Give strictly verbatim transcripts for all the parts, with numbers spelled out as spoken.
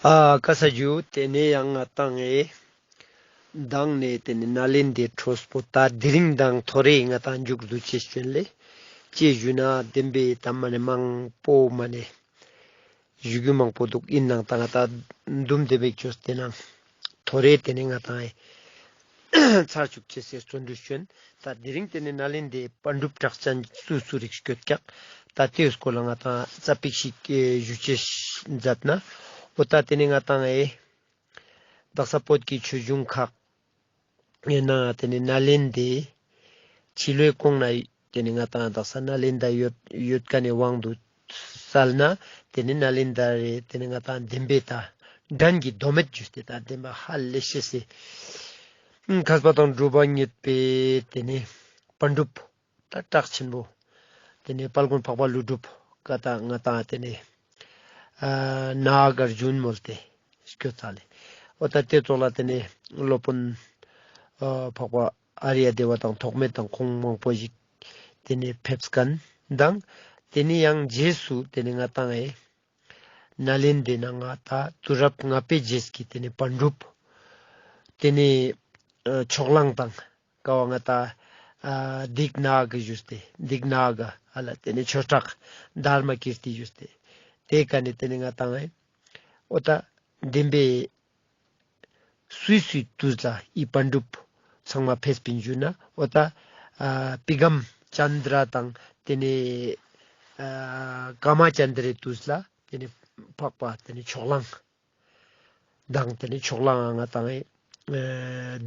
ཨ་ཀ་ས་ཇུ། ཏེ་ནེ་ཡང་ང་ཏང་ཨེ་མདང་ནེ་ཏེ་ནེ་ནཱ་ལེནྡྲའི་ཕྲོས་པོ་ད་དེ་རིང་དང་ཐོ་རེ་ང་ཏང་མཇུག་བསྡུ་ཅེས་ཅོ་ཨིན་ལེ། ཅི་ཞུ་ན་བདེན་པའི་ཏ་མ་ནེ་མང་པོ་མ་ནེ་ཞུ་རྒྱུ་མང་པོ་འདུག། ཨིན་ནའང་ད་ང་ཏང་དུམ་བདེན་པའི་ཅོས་ཏེ་ནང་ཐོ་རེ་ཏེ་ནེ་ང་ཏང་ཨེ་ཚར་ཅུག་ཅེས་སི་བརྩོན་འགྲུས་ཅོ་ཨིན། ད་དེ་རིང་ཏེ་ནེ་ནཱ་ལེནྡྲའི་པཎ་གྲུབ་གྲགས་ཅན་སུ་སུ་རིགས་སྐྱོད་ཀྱག། ད་ཏེའི་སྐོར་ལ་ང་ཏང་ཙ་པིག་ཞིག་ཨེ་ཞུ་ཅེས་མཛད་ན། འོ་ད་ཏེ་ནེ་ང་ཏང་ཨེ་དག་ས་བོད་ཀྱི་ཆོས་འབྱུང་ཁག་ཨིན་ན་ཏེ་ནེ་ནཱ་ལེནྡྲའི་ཕྱི་ལོའི་གོང་ན་ཏེ་ནེ་ང་ཏང་དག་ས་ནཱ་ལེནྡྲ་ཡོད་ཡོད་ཁན་ནི་དབང་དུ་སལ་ན་ཏེ་ནེ་ནཱ་ལེནྡྲ་རེ་ཏེ་ནེ་ང་ཏང་བདེན་པའི་ད་འགྲན་གྱི་དོ་མེད་ཞུས་ཏེ་ད་བདེན་པ་ཧ་ལས་ཤེས་སི་མཁས་པ་དང་གྲུབ་པ་བརྙེས་པའི་ཏེ་ནེ་པཎ་གྲུབ་ད་གྲགས་ཆེན་པོ་ཏེ་ནེ་དཔལ་མགོན་འཕགས་པ་ཀླུ་སྒྲུབ་ཀ་ད་ང་ཏང་ཏེ་ནེ་ཨ་ནཱ་ག་ཨར་ཇུན་མོལ་ཏེ་སྐྱོད་ཚར་ལེ། འོ་ད་ཏེ་ཙོགས་ལ་ཏེ་ནེ་སློབ་དཔོན་ཨ་འཕགས་པ་ཨཱརྱ་དེ་བ་དང་ཐོགས་མེད་དང་ཁོང་མང་པོ་ཞིག་ཏེ་ནེ་ཕེབས་ཁན་དང་ཏེ་ནེ་ཡང་རྗེས་སུ་ཏེ་ནེ་ང་ཏང་ཨེ་ནཱ་ལེནྡྲའི་ནང་ང་ད་དུས་རབས་ལྔ་པའི་རྗེས་ཀྱི་ཏེ་ནེ་པཎ་གྲུབ་ཏེ་ནེ་ཨ་ཕྱོགས་གླང་དང་ཀ་བོ་ང་ཏང་ཨ་དིག་ནཱ་ག་ཞུས་ཏེ་དིག་ནཱ་ག་ཧ་ལ་ཏེ་ནེ་ཆོས་གྲགས་དྷརྨ་ཀིརྟི་ཞུས་ཏེ་ཏེ་ཀ་ནེ་ཏེ་ནེ་ང་ཏང་ཨེ་འོ་ད་བདེན་པའི་སུའི་སུའི་དུས་ལ་འི་པཎ་གྲུབ་ཚང་མ་ཕེབས་པིན་ཞུ་ན་འོ་ད་ཨ་པི་གམ་ཙནྡྲ་དང་ཏེ་ནེ་ཨ་ཀ་མ་ཙནྡྲའི་དུས་ལ་ཏེ་ནེ་འཕགས་པ་ཏེ་ནེ་ཕྱོགས་གླང་དང་ཏེ་ནེ་ཕྱོགས་གླང་ང་ཏང་ཨེ་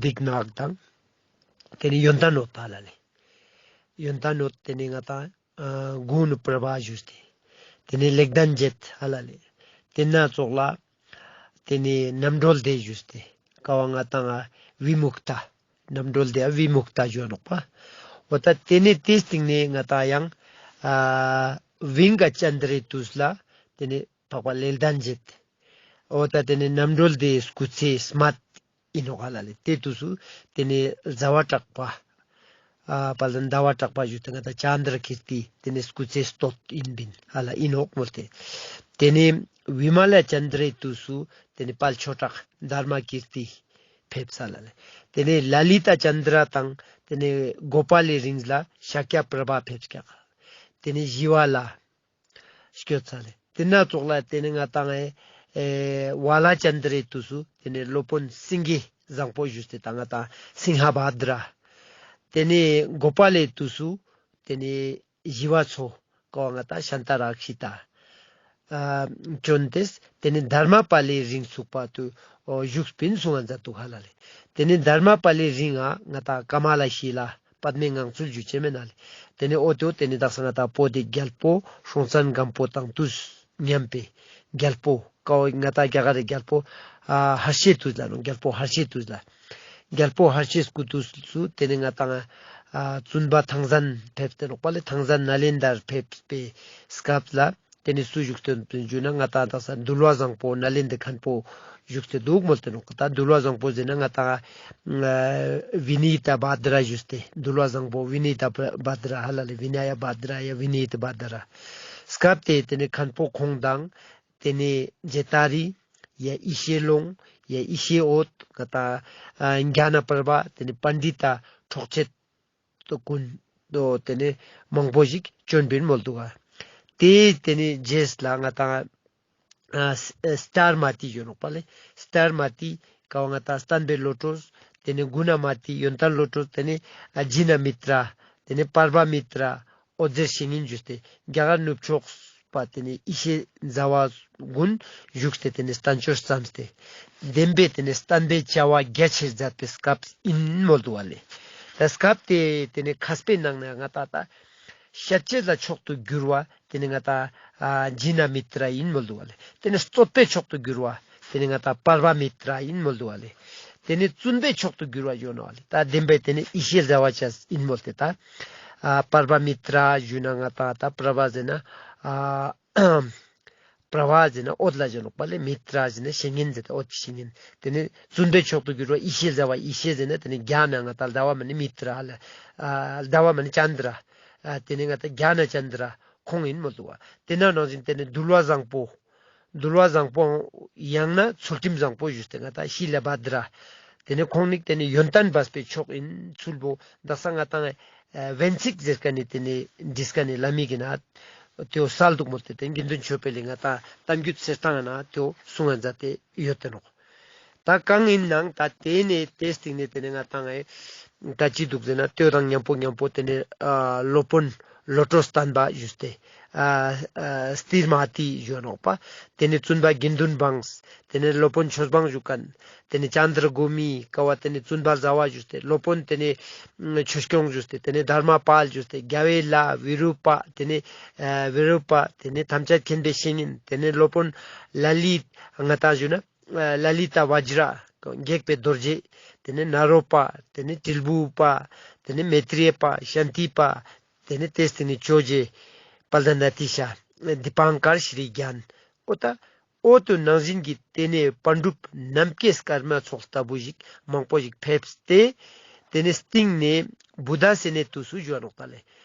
དིག་ནཱ་ག་དང་ཏེ་ནེ་ཡོན་ཏན་འོད་ད་ལ་ལེ། ཡོན་ཏན་འོད་ཏེ་ནེ་ང་ཏང་ཨ་གུ་ཎ་པྲ་བྷ་ཞུས་ཏེ། ཏེ་ནེ་ལེགས་ལྡན་འབྱེད་ཧ་ལ་ལེ། ཏེ་ན་ཙོགས་ལ་ཏེ་ནེ་རྣམ་གྲོལ་སྡེ་ཞུས་ཏེ། ཀ་བོ་ང་ཏང་ཨ་བི་མུཀྟ། རྣམ་གྲོལ་སྡེ་ཨ་བི་མུཀྟ་ཞུ་ནོག་པ། འོ་ད་ཏེ་ནེ་ཏེའི་སྟིང་ནེ་ང་ཏང་ཡང་ཨ་བིང་ག་ཙནྡྲའི་དུས་ལ་ཏེ་ནེ་འཕགས་པ་ལེགས་ལྡན་འབྱེད། འོ་ད་ཏེ་ནེ་རྣམ་གྲོལ་སྡེའི་སྐུ་ཚེ་སྨད་ཨིན་ནོག་ཧ་ལ་ལེ། ཏེ་དུས་སུ་ཏེ་ནེ་ཟླ་བ་གྲགས་པ་ཨ་དཔལ་ལྡན་ཟླ་བ་གྲགས་པ་ཞུས་ཏེ་ང་ཏང་ཙནྡྲ་ཀིརྟི་ཏེ་ནེ་སྐུ་ཚེ་སྟོད་ཨིན་པིན་ཧ་ལ་ཨིན་ནོག་མོལ་ཏེ། ཏེ་ནེ་བི་མ་ལ་ཙནྡྲའི་དུས་སུ་ཏེ་ནེ་དཔལ་ཆོས་གྲགས་དྷརྨ་ཀིརྟི་ཕེབས་ས་ལ་ལེ། ཏེ་ནེ་ལ་ལི་ཏ་ཙནྡྲ་དང་ཏེ་ནེ་གོ་པཱ་ལའི་རིང་ལ་ཤཱཀྱ་པྲ་བྷ་ཕེབས་ཀྱག། ཏེ་ནེ་ཞི་བ་ལྷ་སྐྱོད་ཚར་ལེ། ཏེ་ན་ཙོགས་ལ་ཏེ་ནེ་ང་ཏང་ཨེ་ཨེ་ཝ་ལ་ཙནྡྲའི་དུས་སུ་ཏེ་ནེ་སློབ་དཔོན་སེང་གེ་བཟང་པོ་ཞུས་ཏེ་ད་ང་ཏང་སིང་ཧ་བྷ་དྲ། ཏེ་ནེ་གོ་པཱ་ལའི་དུས་སུ་ཏེ་ནེ་ཞི་བ་འཚོ་ཀ་བོ་ང་ཏང་ཤཱནྟ་རཀྵི་ཏ་ཨ་ཅོན་ཏེས་ཏེ་ནེ་དྷརྨ་པཱ་ལའི་རིང་ཚུགས་པ་དུ་འོ་བཞུགས་པིན་གསུང་ང་མཛད་འདུག་ཧ་ལ་ལེ། ཏེ་ནེ་དྷརྨ་པཱ་ལའི་རིང་ང་ང་ཏང་ཀ་མ་ལ་ཤཱི་ལ་པདྨའི་ངང་ཚུལ་ཞུ་ཅེས་མེད་ན་ལེ། ཏེ་ནེ་འོ་ཏེ་ཏེ་ནེ་དག་ས་ང་ཏང་བོད་དི་རྒྱལ་པོ་སྲོང་བཙན་སྒམ་པོ་དང་དུས་མཉམ་པའི་རྒྱལ་པོ་ཀ་བོ་ང་ཏང་རྒྱ་གར་རི་རྒྱལ་པོ་ཨ་ཧར་ཤེ་དུས་ལ་ནོ། རྒྱལ་པོ་ཧར་ཤེ་དུས་ལ། རྒྱལ་པོ་ཧར་ཤེ་སྐུ་དུས་སུ་ཏེ་ནེ་ང་ཏང་ཨ་བཙུན་པ་ཐང་སན་ཕེབས་ཏེ་ནོག་པ་ལེ། ཐང་སན་ནཱ་ལེནྡྲར་ཕེབས་པའི་སྐབས་ལ་ཏེ་ནེ་སུ་བཞུགས་ཏེ་ཡོད་པིན་ཞུ་ན་ང་ཏང་དག་ས་འདུལ་བ་བཟང་པོ་ནཱ་ལེནྡྲ་མཁན་པོ་བཞུགས་ཏེ་འདུག་མོལ་ཏེ་ནོག། ད་འདུལ་བ་བཟང་པོ་ཟེར་ན་ང་ཏང་ཨ་བི་ནི་ཡ་ཏ་བྷ་དྲ་ཞུས་ཏེ་འདུལ་བ་བཟང་པོ་བི་ནི་ཡ་ཏ་བྷ་དྲ་ཧ་ལ་ལེ། བི་ནི་ཡ་བྷ་དྲ་ཡ་བི་ནི་ཡ་ཏ་བྷ་དྲ། སྐབས་ཏེ་ཏེ་ནེ་མཁན་པོ་ཁོང་དང་ཏེ་ནེ་ཇེ་ཏ་རི་ཡ་ཡེ་ཤེས་ཀློང་ཡ་ཡེ་ཤེས་འོད་ཀ་ཏ་ཨ་ཛྙཱ་ན་པྲ་བྷ་ཏེ་ནེ་པཎྜི་ཏ་འཕྲོག་བྱེད་དོ་ཀུན་དོ་ཏེ་ནེ་མང་པོ་ཞིག་ཅོན་པིན་མོལ་འདུག་ག། ཏེ་ཏེ་ནེ་རྗེས་ལ་ང་ཏང་ཨ་སྟར་མ་ཏི་ཞུ་ནོག་པ་ལེ། སྟར་མ་ཏི་ཀ་བོ་ང་ཏང་བསྟན་པའི་བློ་གྲོས། ཏེ་ནེ་གུ་ཎ་མ་ཏི་ཡོན་ཏན་བློ་གྲོས། ཏེ་ནེ་ཨ་ཛི་ན་མི་ཏྲ། ཏེ་ནེ་པརྦ་མི་ཏྲ། འོད་ཟེར་བཤེས་གཉེན་ཞུས་ཏེ་རྒྱ་གར་ནུབ་ཕྱོགས་པ་ཏེ་ནེ་ཡེ་ཤེས་མཛའ་བ་གུན་བཞུགས་ཏེ་ཏེ་ནེ་བསྟན་བཅོས་བརྩམས་ཏེ་བདེན་པའི་ཏེ་ནེ་བསྟན་པའི་བྱ་བ་རྒྱ་ཆེར་མཛད་པའི་སྐབས་ཨིན་མོལ་འདུག་པ་ལེ། ད་སྐབས་ཏེ་ཏེ་ནེ་མཁས་པའི་ནང་ནེ་ང་ཏང་ད་ཤེས་བྱེད་ལ་མཆོག་ཏུ་གྱུར་བ་ཏེ་ནེ་ང་ཏང་ཨ་ཛི་ན་མི་ཏྲ་ཨིན་མོལ་འདུག་པ་ལེ། ཏེ་ནེ་རྩོད་པའི་མཆོག་ཏུ་གྱུར་བ་ཏེ་ནེ་ང་ཏང་པརྦ་མི་ཏྲ་ཨིན་མོལ་འདུག་པ་ལེ། ཏེ་ནེ་བཙུན་པའི་མཆོག་ཏུ་གྱུར་བ་ཞུ་ནོག་པ་ལེ། ད་བདེན་པའི་ཏེ་ནེ་ཡེ་ཤེས་མཛའ་བ་ཅན་ཨིན་མོལ་ཏེ་ད་ཨ་པརྦ་མི་ཏྲ་ཞུ་ན་ང་ཏང་ད་པརྦ་ཟེར་ན་ཨ་པརྦ་ཟེར་ན་འོད་ལ་ཞུ་ནོག་པ་ལེ། མི་ཏྲ་ཟེར་ན་བཤེས་གཉེན་ཟེར་ཏེ་འོད་ཀྱི་བཤེས་གཉེན། ཏེ་ནེ་བཙུན་པའི་མཆོག་ཏུ་གྱུར་བ་ཡེ་ཤེས་མཛའ་བ། ཡེ་ཤེས་ཟེར་ན་ཏེ་ནེ་ཛྙཱ་ན་ང་ཏང་ཟླ་བ་མ་ནེ་མི་ཏྲ་ལ་ཨ་ཟླ་བ་མ་ནེ་ཙནྡྲ། ཨ་ཏེ་ནེ་ང་ཏང་ཛྙཱ་ན་ཙནྡྲ་ཁོང་ཨིན་མོལ་འདུག་པ། ཏེ་ན་ནང་བཞིན་ཏེ་ནེ་འདུལ་བ་བཟང་པོ། འདུལ་བ་བཟང་པོ་ཡང་ན་ཚུལ་ཁྲིམས་བཟང་པོ་ཞུས་ཏེ་ང་ཏང་ཤི་ལ་བྷ་དྲ། དེ་ནས་ཁོང་ནི་དེ་ནས་ཡོན་ཏན་སྦས་པའི་མཆོག་ཡིན་ཚུལ་བོ་དག་ས་ང་ཏང་ཨ་བན་ཚིག་ཟེར་ཁན་ནི་དེ་ནས་བྲིས་ཁན་ནི་བླ་མའི་གི་ནང་དེའོ་སལ་འདུག་མོལ་ཏེ་དེ་དགེ་འདུན་ཆོས་འཕེལ་ལི་ང་ཏང་གཏམ་རྒྱུད་གསེར་ཐང་ནང་དེའོ་གསུང་ང་མཛད་དེ་ཡོད་དེ་ནོག། ད་གང་ཡིན་ནའང་ད་དེ་ནས་དེའི་སྟེང་ནས་དེ་ནས་ང་ཏང་ཨེ་ད་ཅི་འདུག་ཟེར་ན་དེའོ་དང་མཉམ་པོ་མཉམ་པོ་དེ་ནས་ཨ་སློབ་དཔོན་བློ་གྲོས་བརྟན་པ་ཞུས་ཏེ་ཨ་ཨ་སྟིར་མ་ཏི་ཞུ་ནོག་པ། དེ་ནས་བཙུན་པ་དགེ་འདུན་འབངས། དེ་ནས་སློབ་དཔོན་ཆོས་འབངས་ཞུ་ཁན། དེ་ནས་ཙནྡྲ་གོ་མི་ཀ་བ་དེ་ནས་བཙུན་པ་ཟླ་བ་ཞུས་ཏེ་སློབ་དཔོན་དེ་ནས་ཆོས་སྐྱོང་ཞུས་ཏེ་དེ་ནས་དྷརྨ་པཱལ་ཞུས་ཏེ་རྒྱལ་བའི་ལྷ་བི་རུ་པ། དེ་ནས་ཨ་བི་རུ་པ། དེ་ནས་ཐམས་ཅད་མཁྱེན་པའི་བཤེས་གཉེན། དེ་ནས་སློབ་དཔོན་ལ་ལི་ང་ཏང་ཞུ་ན་ལ་ལི་ཏ་བཛྲ། སྒེག་པའི་རྡོ་རྗེ། དེ་ནས་ནཱ་རོ་པ། དེ་ནས་དྲིལ་བུ་པ། དེ་ནས་མེ་ཏྲི་ཡེ་པ། ཤཱན་ཏི་པ། དེ་ནས་དེའི་སྟེང་ནས་ཇོ་རྗེ། པ་དཱ་ན་ཏི་ཤ། དི་པང་ཀར་ཤྲི་གྱན། འོ་ད་འོ་དེ་ནང་བཞིན་གྱི་དེ་ནས་པཎ་གྲུབ་ནམ་མཁའི་སྐར་མ་ཚོགས་ལྟ་བུ་ཞིག་མང་པོ་ཞིག་ཕེབས་ཏེ། དེ་ནས་སྟིང་ནས་བུདྡྷ་སེ་ནའི་དུས་སུ་ཞུ་བ་ནོག་ད་ལེ།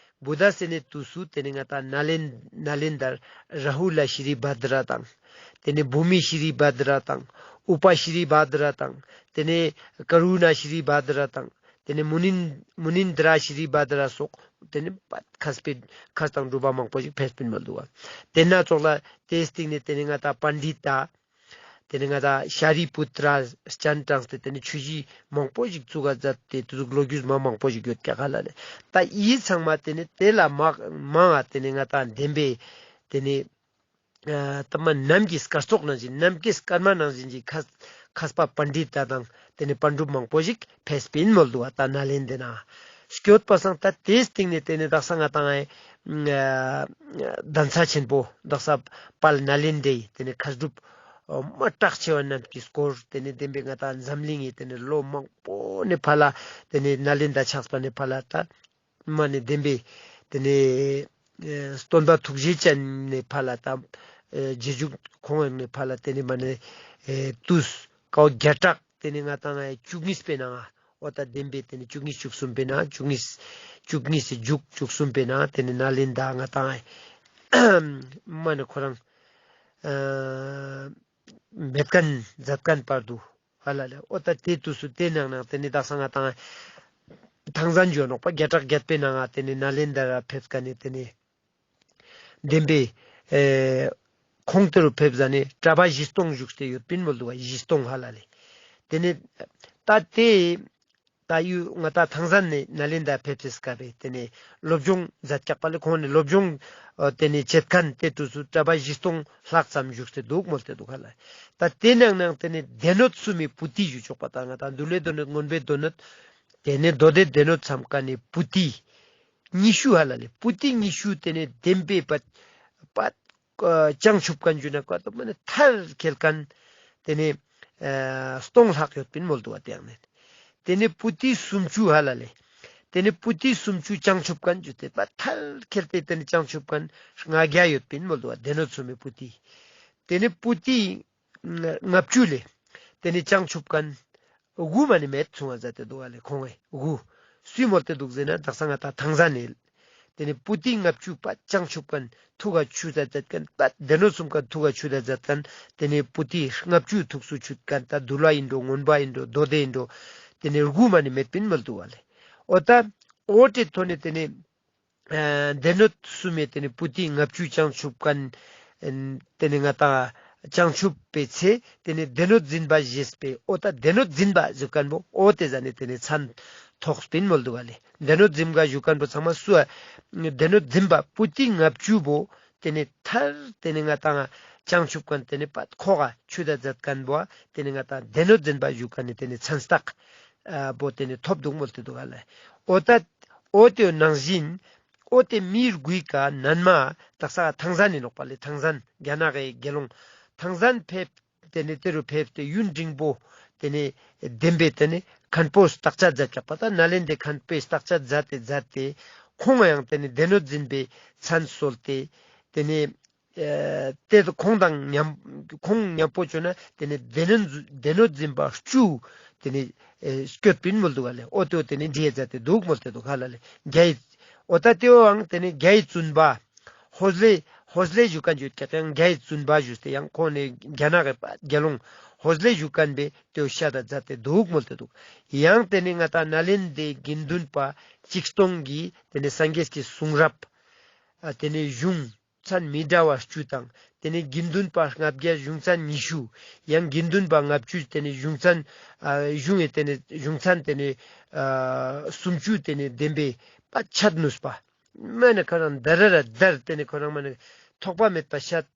བུདྡྷ་སེ་ནའི་དུས་སུ་དེ་ནས་ང་ཏང་ནཱ་ལེན་ནཱ་ལེནྡྲ་རཱ་ཧུ་ལ་ཤྲི་བྷ་དྲ་དང་། དེ་ནས་བྷུ་མི་ཤྲི་བྷ་དྲ་དང་། ཨུ་པ་ཤྲི་བྷ་དྲ་དང་། དེ་ནས་ཀ་རུ་ཎ་ཤྲི་བྷ་དྲ་དང་། དེ་ནས་མུ་ནིན་མུ་ནིནྡྲ་ཤྲི་བྷ་དྲ་སོགས་དེ་ནས་པད་མཁས་པའི་མཁས་དང་གྲུབ་པ་མང་པོ་ཞིག་ཕེབས་པིན་མོལ་འདུག་བ། དེ་ན་ཙོགས་ལ་དེའི་སྟེང་ནས་དེ་ནས་ང་ཏང་པཎྜི་ཏ། དེ་ནས་ང་ཏང་ཤཱ་རི་པུ་ཏྲ་སྤྱན་དྲངས་ཏེ་དེ་ནས་ཆོས་གཞི་མང་པོ་ཞིག་བཙུགས་ཀ་མཛད་དེ་དེ་ཟུག་ལོ་རྒྱུས་མ་མང་པོ་ཞིག་ཡོད་ཀྱག་ཧ་ལ་ལེ། ད་འི་ཚང་མ་དེ་ནས་དེ་ལ་མ་མང་ང་དེ་ནས་ང་ཏང་བདེན་པའི་དེ་ནས་ཨ་ད་མ་ནམ་གྱི་སྐར་ཚོགས་ནང་བཞིན་ནམ་གྱི་སྐར་མ་ནང་བཞིན་གྱི་མཁས་མཁས་པ་པཎྜི་ཏ་དང་དེ་ནས་པཎ་གྲུབ་མང་པོ་ཞིག་ཕེབས་པིན་མོལ་འདུག་བ། ད་ནཱ་ལེནྡྲའི་ནང་སྐྱོད་པ་སང་ད་དེའི་སྟེང་ནས་དེ་ནས་དག་ས་ང་ཏང་ཨེ་གདན་ས་ཆེན་པོ་དག་ས་དཔལ་ནཱ་ལེནྡྲའི་དེ་ནས་མཁས་གྲུབ་མ་གྲགས་ཆེ་བ་རྣམས་ཀྱི་སྐོར་དེ་ནས་བདེན་པའི་ང་ཏང་འཛམ་གླིང་ངི་དེ་ནས་ལོ་མང་པོ་ནས་ཕར་ལ་དེ་ནས་ནཱ་ལེནྡྲ་ཆགས་པ་ནས་ཕར་ལ་ད་མ་ནས་བདེན་པའི་དེ་ནས་ཨེ་སྟོན་པ་ཐུགས་རྗེ་ཅན་ནས་ཕར་ལ་དང་ཨེ་རྗེས་འཇུག་ཁོང་ནས་ཕར་ལ་དེ་ནས་མ་ནས་ཨེ་དུས་ཀའོ་བརྒྱ་ཕྲག་དེ་ནས་ང་ཏང་ཨེ་བཅུ་གཉིས་པའི་ནང་འོ་ད་བདེན་པའི་དེ་ནས་བཅུ་གཉིས་བཅུ་གསུམ་པའི་ནང་བཅུ་གཉིས་བཅུ་གཉིས་སི་མཇུག་བཅུ་གསུམ་པའི་ནང་དེ་ནས་ནཱ་ལེནྡྲ་ང་ཏང་ཨེ་མ་ནས་ཁོ་རང་ཨེ་མེད་མཁན་མཛད་མཁན་བར་དུ་ཧ་ལ་ལེ། འོ་ད་དེ་དུས་སུ་དེ་ནང་ནང་དེ་ནས་དག་ས་ང་ཏང་ཐང་སན་ཞུ་ནོག་པ་བརྒྱ་ཕྲག་བརྒྱད་པའི་ནང་ང་དེ་ནས་ནཱ་ལེནྡྲ་ར་ཕེབས་ཀ་ནས་དེ་ནས་བདེན་པའི་ཨེ་ཁོང་དེ་རུ་ཕེབས་ཟ་ནས་གྲྭ་པ་བཞི་སྟོང་བཞུགས་ཏེ་ཡོད་པིན་མོལ་འདུག་བ། བཞི་སྟོང་ཧ་ལ་ལེ། དེ་ནས་ད་དེ་ད་ཡུལ་ང་ད་ཐང་སན་ནས་ནཱ་ལེནྡྲ་ཕེབས་སེ་སྐབས་རེ་དེ་ནས་སློབ་སྦྱོང་མཛད་ཀྱག་པ་ལེ། ཁོང་ནས་སློབ་སྦྱོང་ཨ་དེ་ནས་བྱེད་མཁན་དེ་དུས་སུ་གྲྭ་པ་བཞི་སྟོང་ལྷག་ཙམ་བཞུགས་ཏེ་འདུག་མོལ་ཏེ་འདུག་ཧ་ལ། ད་དེ་ནང་ནང་དེ་ནས་སྡེ་སྣོད་གསུམ་མི་པོ་ཏི་ཞུ་ཆོག་པ། ད་ང་ད་འདུལ་བའི་སྡེ་སྣོད་མངོན་པའི་སྡེ་སྣོད་དེ་ནས་མདོ་སྡེའི་སྡེ་སྣོད་ཚང་ཀ་ནས་པོ་ཏི་ཉི་ཤུ་ཧ་ལ་ལེ། པོ་ཏི་ཉི་ཤུ་དེ་ནས་བདེན་པའི་པ་པ་ཨ་བྱང་ཆུབ་མཁན་ཞུ་ན་ཀ་ཏོ་མ་ནས་མཐར་འཁྱོལ་མཁན་དེ་ནས་ཨ་སྟོང་ལྷག་ཡོད་པིན་མོལ་འདུག་བ། དེ་ཡང་ནས་དེ་ནས་པོ་ཏི་སུམ་ཅུ་ཧ་ལ་ལེ། དེ་ནས་པོ་ཏི་སུམ་ཅུ་བྱང་ཆུབ་མཁན་ཞུ་སྟེ་པ་མཐར་འཁྱོལ་ཏེ་དེ་ནས་བྱང་ཆུབ་མཁན་ལྔ་བརྒྱ་ཡོད་པིན་མོལ་འདུག་བ། སྡེ་སྣོད་གསུམ་མི་པོ་ཏི། དེ་ནས་པོ་ཏི་ལྔ་བཅུ་ལེ། དེ་ནས་བྱང་ཆུབ་མཁན་དགུ་མ་ནས་མེད་གསུང་བ་མཛད་དེ་འདུག་བ་ལེ། ཁོང་ངི་དགུ་སུས་མོལ་ཏེ་འདུག་ཟེར་ན་དག་ས་ང་ད་ཐང་སན་ནས་དེ་ནས་པོ་ཏི་ལྔ་བཅུ་པ་བྱང་ཆུབ་མཁན་ཐུགས་ཀ་ཆུད་ད་མཛད་མཁན་པ་སྡེ་སྣོད་གསུམ་ཀ་ཐུགས་ཀ་ཆུད་ད་མཛད་མཁན་དེ་ནས་པོ་ཏི་ལྔ་བཅུ་ཐུགས་སུ་ཆུད་མཁན་ད་འདུལ་བ་ཡིན་འགྲོ་མངོན་པ་ཡིན་འགྲོ་མདོ་སྡེ་ཡིན་འགྲོ་དེ་ནས་དགུ་མ་ནས་མེད་པིན་མོལ་འདུག་བ་ལེ། འོ་ད་འོ་དེ་ཐོག་ནས་དེ་ནས་ཨ་སྡེ་སྣོད་གསུམ་མི་དེ་ནས་པོ་ཏི་ལྔ་བཅུ་བྱང་ཆུབ་མཁན་ཨ་དེ་ནས་ང་ད་བྱང་ཆུབ་པའི་ཚེ་དེ་ནས་སྡེ་སྣོད་འཛིན་པ་ཞེས་པའི་འོ་ད་སྡེ་སྣོད་འཛིན་པ་ཞུ་མཁན་པོ་འོ་དེ་ཟ་ནས་དེ་ནས་མཚན་ཐོགས་པིན་མོལ་འདུག་བ་ལེ། སྡེ་སྣོད་འཛིན་པ་ཞུ་མཁན་པོ་ཚང་མ་སུ་ཨ་སྡེ་སྣོད་འཛིན་པ་པོ་ཏི་ལྔ་བཅུ་པོ་དེ་ནས་མཐར་དེ་ནས་ང་ད་བྱང་ཆུབ་མཁན་དེ་ནས་པ་ཁོག་ག་ཆུད་ད་མཛད་མཁན་པོ་དེ་ནས་ང་ད་སྡེ་སྣོད་འཛིན་པ་ཞུ་མཁན་ནི་དེ་ནས་མཚན་རྟགས་ཨ་པོ་དེ་ནས་ཐོབ་འདུག་མོལ་ཏེ་འདུག་ག་ལེ། འོ་ད་འོ་དེ་ནང་བཞིན་འོ་དེ་མི་དགུའི་ཀ་ནན་མ་དག་ས་ཐང་སན་ནི་ནོག་པ་ལེ། ཐང་སན་རྒྱ་ནག་གི་དགེ་སློང་ཐང་སན་ཕེབས་དེ་ནས་དེ་རུ་ཕེབས་ཏེ་ཡུན་རིང་པོ་དེ་ནས་བདེན་པའི་དེ་ནས་མཁན་པོ་བརྟག་དཔྱད་མཛད་ཀྱག་པ། ད་ནཱ་ལེནྡྲའི་མཁན་པོས་བརྟག་དཔྱད་མཛད་དེ་མཛད་དེ་ཁོང་ཡང་དེ་ནས་སྡེ་སྣོད་འཛིན་པའི་མཚན་གསོལ་ཏེ་དེ་ནས་ཨ་དེ་ཁོང་དང་མཉམ་ཁོང་མཉམ་པོ་བྱོན་ན་དེ་ནས་སྡེ་སྣོད་སྡེ་སྣོད་འཛིན་པ་བཅུ་དེ་ནས་ཨ་སྐྱོད་པིན་མོལ་འདུག་ག་ལེ། འོ་དེ་བོ་དེ་ནས་འདྲིས་མཛད་དེ་འདུག་མོལ་ཏེ་འདུག་ག་ལེ། རྒྱའི་འོ་ད་དེ་བོའང་དེ་ནས་རྒྱའི་བཙུན་པ་ཧོ་ལེ་ ཧོས་ལེ་ཞུ་ཁན་ཞུ་ཀྱག་ཡང་རྒྱའི་བཙུན་པ་ཞུས་ཏེ་ཡང་ཁོང་ནི་རྒྱ་ནག་གི་རྒྱལ་ལུང་ཧོས་ལེ་ཞུ་ཁན་པའི་ཏེ་བོ་ཤད་ད་མཛད་དེ་འདུག་མོལ་ཏེ་འདུག། ཡང་ཏེ་ནེ་ང་ཏང་ནཱ་ལེནྡྲའི་དགེ་འདུན་པ་ཆིག་སྟོང་གི་ཏེ་ནེ་སངས་རྒྱས་ཀྱི་གསུང་རབ་ཨ་ཏེ་ནེ་གཞུང་ཚན་མི་འདྲ་བ་བཅུ་དང་ཏེ་ནེ་དགེ་འདུན་པ་ལྔ་བརྒྱ་གཞུང་ཚན་ཉི་ཤུ། ཡང་དགེ་འདུན་པ་ལྔ་བཅུ་ཏེ་ནེ་གཞུང་ཚན་ཨ་གཞུང་ངི་ཏེ་ནེ་གཞུང་ཚན་ཏེ་ནེ་ཨ་སུམ་ཅུ་ཏེ་ནེ་བདེན་པའི་པ་ཆད་ནུས་པ། མ་ནེ་ཁོ་རང་དར་ར་དར་ཏེ་ནེ་ཁོ་རང་མ་ནེ་ཐོགས་པ་མེད་པ་ཤད་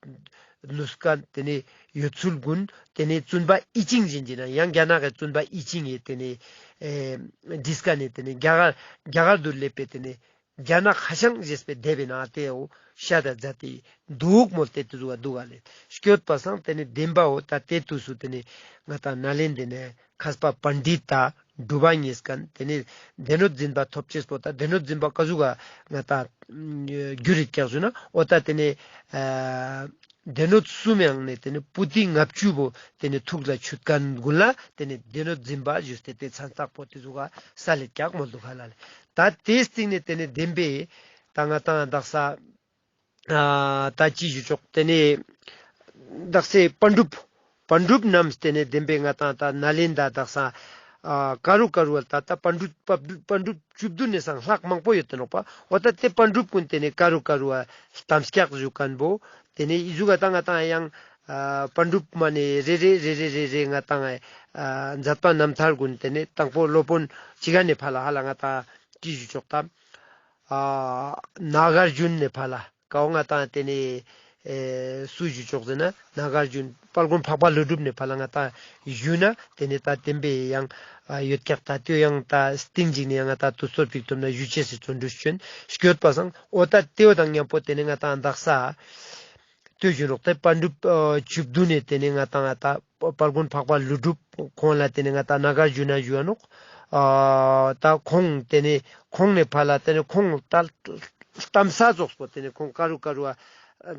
ནུས་ཁན་ཏེ་ནེ་ཡོད་ཚུལ་གུན་ཏེ་ནེ་བཙུན་པ་ཡེ་ཅིང་ཞིག་ཨིན་ན་ཡང་རྒྱ་ནག་གི་བཙུན་པ་ཡེ་ཅིང་ངི་ཏེ་ནེ་ཨེ་བྲིས་ཁན་ནི་ཏེ་ནེ་རྒྱ་གར་རྒྱ་གར་དུ་སླེབས་པའི་ཏེ་ནེ་རྒྱ་ནག་ཧ་ཤང་ཞེས་པའི་སྡེ་བའི་ནང་ཏེ་བོ་ཤད་ད་མཛད་དེ་འདུག་མོལ་ཏེ་ཏེ་ཟུག་ག་འདུག་ག་ལེ། སྐྱོད་པ་སང་ཏེ་ནེ་བདེན་པའོ་ད་ཏེ་དུས་སུ་ཏེ་ནེ་ང་ཏང་ནཱ་ལེནྡྲའི་ནེ་མཁས་པ་པཎྜི་ཏ་གྲུབ་པ་ཉིས་ཁན་ཏེ་ནེ་སྡེ་སྣོད་འཛིན་པ་ཐོབ་ཅེས་པོ་ད་སྡེ་སྣོད་འཛིན་པ་ཀ་ཟུག་ག་ང་ཏང་གྱུར་རིག་ཀྱག་ཞུ་ན་འོ་ད་ཏེ་ནེ་ཨ་སྡེ་སྣོད་གསུམ་ཡང་ནེ་ཏེ་ནེ་པོ་ཏི་ལྔ་བཅུ་པོ་ཏེ་ནེ་ཐུགས་ལ་ཆུད་ཁན་གུན་ལ་ཏེ་ནེ་སྡེ་སྣོད་འཛིན་པ་ཞུས་ཏེ་ཏེ་མཚན་བཏགས་པོ་ཏེ་ཟུག་ག་སལ་ལེད་ཀྱག་མོལ་འདུག་ག་ལ་ལེ། ད་ཏེའི་སྟིང་ནེ་ཏེ་ནེ་བདེན་པའི་ད་ང་ཏང་དག་ས་ཨ་ད་ཅི་ཞུ་ཆོག་ཏེ་ནེ་དག་སའི་པཎ་གྲུབ་པཎ་གྲུབ་རྣམས་ཏེ་ནེ་བདེན་པའི་ང་ཏང་ད་ནཱ་ལེནྡྲ་དག་ས་ཨ་ཀ་རུ་ཀ་རུ་བ་ད་ད་པཎ་གྲུབ་པཎ་གྲུབ་པཎ་གྲུབ་བཅུ་བདུན་ནེ་སང་ལྷག་མང་པོ་ཡོད་དེ་ནོག་པ། འོ་ད་ཏེ་པཎ་གྲུབ་གུན་ཏེ་ནེ་ཀ་རུ་ཀ་རུ་བ་གཏམས་ཀྱག་ཞུ་ཁན་བོ་ཏེ་ནེ་ཨི་ཟུག་ག་ད་ང་ཏང་ཡང་ཨ་པཎ་གྲུབ་མ་ནེ་རེ་རེ་རེ་རེ་རེ་རེ་ང་ཏང་ཨ་མཛད་པ་རྣམ་ཐར་གུན་ཏེ་ནེ་དང་པོ་སློབ་དཔོན་ཅི་ག་ནེ་ཕར་ལ་ཧ་ལ་ང་ཏང་ཅི་ཞུ་ཆོག་ད་ཨ་ནཱ་གཱར་ཇུན་ནེ་ཕར་ལ་ཀ་བོ་ང་ཏང་ཏེ་ནེ་ཨེ་སུ་ཞུ་ཆོག་ཟེར་ན་ནཱ་གཱར་ཇུན་དཔལ་མགོན་འཕགས་པ་ཀླུ་སྒྲུབ་ནེ་ཕར་ལ་ང་ཏང་ཞུ་ན་ཏེ་ནེ་ད་བདེན་པའི་ཡང་ཨ་ཡོད་ཀྱག། ད་ཏེ་ཡང་ད་སྟིང་ཅིག་ནེ་ཡང་ང་ཏང་དུས་ཚོད་ཕིག་ཐུབ་ན་ཞུ་ཅེས་སི་བརྩོན་འགྲུས་ཅོ་ཨིན། སྐྱོད་པ་སང་འོ་ད་ཏེ་བོ་དང་ཉམ་པོ་ཏེ་ནེ་ང་ཏང་དག་ས་ལྟོས་ཞུ་ནོག། ཏེ་པཎ་གྲུབ་ཨ་བཅུ་བདུན་ནེ་ཏེ་ནེ་ང་ཏང་ད་དཔལ་མགོན་འཕགས་པ་ཀླུ་སྒྲུབ་ཁོང་ལ་ཏེ་ནེ་ང་ཏང་ནཱ་གཱར་ཇུ་ན་ཞུ་བ་ནོག། ཨ་ད་ཁོང་ཏེ་ནེ་ཁོང་ནེ་ཕར་ལ་ཏེ་ནེ་ཁོང་ད་གཏམས་ས་ཙོགས་པོ་ཏེ་ནེ་ཁོང་ཀ་རུ་ཀ་རུ་བ་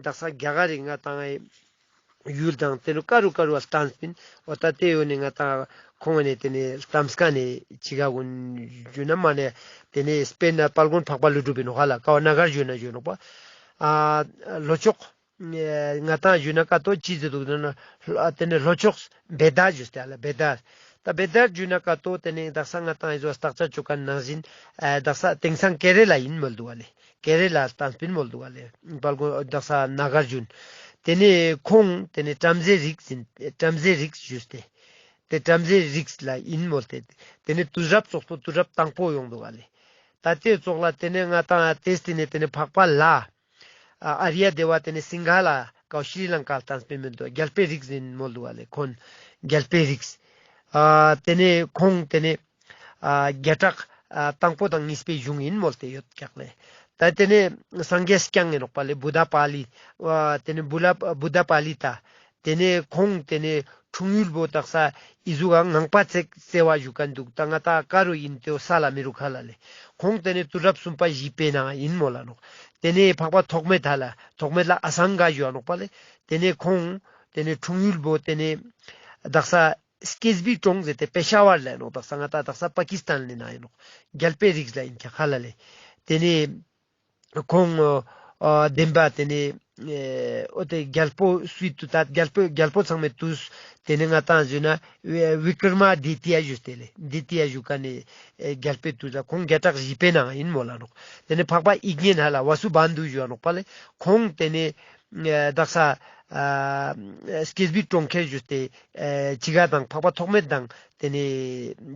དག་ས་རྒྱ་གར་རི་ང་ཏང་ཡུལ་དང་ཏེ་ནེ་ཀ་རུ་ཀ་རུ་བ་གཏམས་པིན། འོ་ད་ཏེ་ཡོད་ནེ་ང་ཏང་ཁོང་ནེ་ཏེ་ནེ་གཏམས་ཁན་ནི་ཅི་ག་གུན་ཞུ་ན་མ་ནེ་ཏེ་ནེ་དཔེར་ན་དཔལ་མགོན་འཕགས་པ་ཀླུ་སྒྲུབ་ཨིན་ནོག་ཧ་ལ་ཀ་བོ་ནཱ་གཱར་ཇུ་ན་ཞུ་ནོག་པ། ཨ་ལྷོ་ཕྱོགས་ཨེ་ང་ཏང་ཞུ་ན་ཀ་ཏོ་ཅི་ཟེར་འདུག་ཟེར་ན་ལྷོ་ཨ་ཏེ་ནེ་ལྷོ་ཕྱོགས་བེ་དར་ཞུས་ཏེ་ཨ་ལ་བེ་དར། ད་བེ་དར་ཞུ་ན་ཀ་ཏོ་ཏེ་ནེ་དག་ས་ང་ཏང་ཨི་ཟོ་བརྟག་དཔྱད་ཅོ་ཁན་ནང་བཞིན་ཨ་དག་ས་དེང་སང་ཀེ་ར་ལ་ཨིན་མོལ་འདུག་ཨ་ལེ། ཀེ་ར་ལ་གཏམས་པིན་མོལ་འདུག་ཨ་ལེ། དཔལ་མགོན་དག་ས་ནཱ་གཱར་ཇུན། ཏེ་ནེ་ཁོང་ཏེ་ནེ་བྲམ་ཟེ་རིགས་ཨིན། བྲམ་ཟེ་རིགས་ཞུས་ཏེ། ཏེ་བྲམ་ཟེ་རིགས་ལ་ཨིན་མོལ་ཏེ། ཏེ་ནེ་དུས་རབས་ཙོགས་པོ་དུས་རབས་དང་པོ་ཡོང་འདུག་ཨ་ལེ། ད་ཏེ་ཙོགས་ལ་ཏེ་ནེ་ང་ཏང་ཏེ་སྟིང་ནེ་ཏེ་ནེ་འཕགས་པ་ལྷ། ཨ་ཨཱརྱ་དེ་བ་ཏེ་ནེ་སིང་ག་ལ་ཀ་བོ་ཤྲི་ལང་ཀ་གཏམས་པིན་མོལ་འདུག། རྒྱལ་པོའི་རིགས་ཨིན་མོལ་འདུག་ཨ་ལེ། ཁོང་རྒྱལ་པོའི་རིགས། ཨ་ཏེ་ནེ་ཁོང་ཏེ་ནེ་ཨ་བརྒྱ་ཕྲག་ཨ་དང་པོ་དང་གཉིས་པའི་གཞུང་ཨིན་མོལ་ཏེ་ཡོད་ཀྱག་ལེ། ད་ཏེ་ནེ་སངས་རྒྱས་བསྐྱངས་ཨིན་ནོག་པ་ལེ། བུདྡྷ་པཱ་ལི། ཨ་ཏེ་ནེ་བུ་ལ་བུདྡྷ་པཱ་ལི་ཏ། ཏེ་ནེ་ཁོང་ཏེ་ནེ་འཁྲུངས་ཡུལ་བོ་དག་ས་ཨི་ཟུག་ག་ངང་པ་ཚེ་བརྩེ་བ་ཞུ་ཁན་འདུག། ད་ང་ཏང་ཀ་རུ་ཨིན་ཏེ་བོ་སལ་ལ་མི་རུག་ཧ་ལ་ལེ། ཁོང་ཏེ་ནེ་དུས་རབས་གསུམ་པ་བཞི་པའི་ནང་ཨིན་མོལ་ལ་ནོག། ཏེ་ནེ་འཕགས་པ་ཐོགས་མེད་ཧ་ལ་ཐོགས་མེད་ལ་ཨ་སང་ག་ཞུ་བ་ནོག་པ་ལེ། ཏེ་ནེ་ཁོང་ཏེ་ནེ་འཁྲུངས་ཡུལ་བོ་ཏེ་ནེ་དག་ས་སྐྱེས་པའི་གྲོང་ཟེར་ཏེ་པེ་ཤ་ཝར་ལ་ཨིན་ནོག། དག་ས་ང་ཏང་དག་ས་པ་ཀི་སི་ཐན་ལ་ཨིན་ནོག། རྒྱལ་པོའི་རིགས་ལ་ཨིན་ཀྱག་ཧ་ལ་ལེ། ཏེ་ནེ་ཁོང་ཨ་བདེན་པ་ཏེ་ནེ་ཨེ་འོ་ཏེ་རྒྱལ་པོ་སུའི་དུས་ད་རྒྱལ་པོ་རྒྱལ་པོ་ཚང་མའི་དུས་ཏེ་ནེ་ང་ཏང་ཞུ་ན་བི་ཀྲ་མ་དི་ཏི་ཡ་ཞུས་ཏེ་ལེ། དི་ཏི་ཡ་ཞུ་ཁན་ནི་ཨེ་རྒྱལ་པོའི་དུས་ལ་ཁོང་བརྒྱ་ཕྲག་བཞི་པའི་ནང་ཨིན་མོལ་ལ་ནོག། ཏེ་ནེ་འཕགས་པ་དབྱིག་གཉེན་ཧ་ལ་ཝ་སུ་བན་དྷུ་ཞུ་བ་ནོག་པ་ལེ། ཁོང་ཏེ་ནེ་ཨེ་དག་ས་ཨ་སྐྱེས་པའི་གྲོང་ཁྱེར་ཞུས་ཏེ་ཨེ་ཅི་ག་དང་འཕགས་པ་ཐོགས་མེད་དང་ཏེ་ནེ་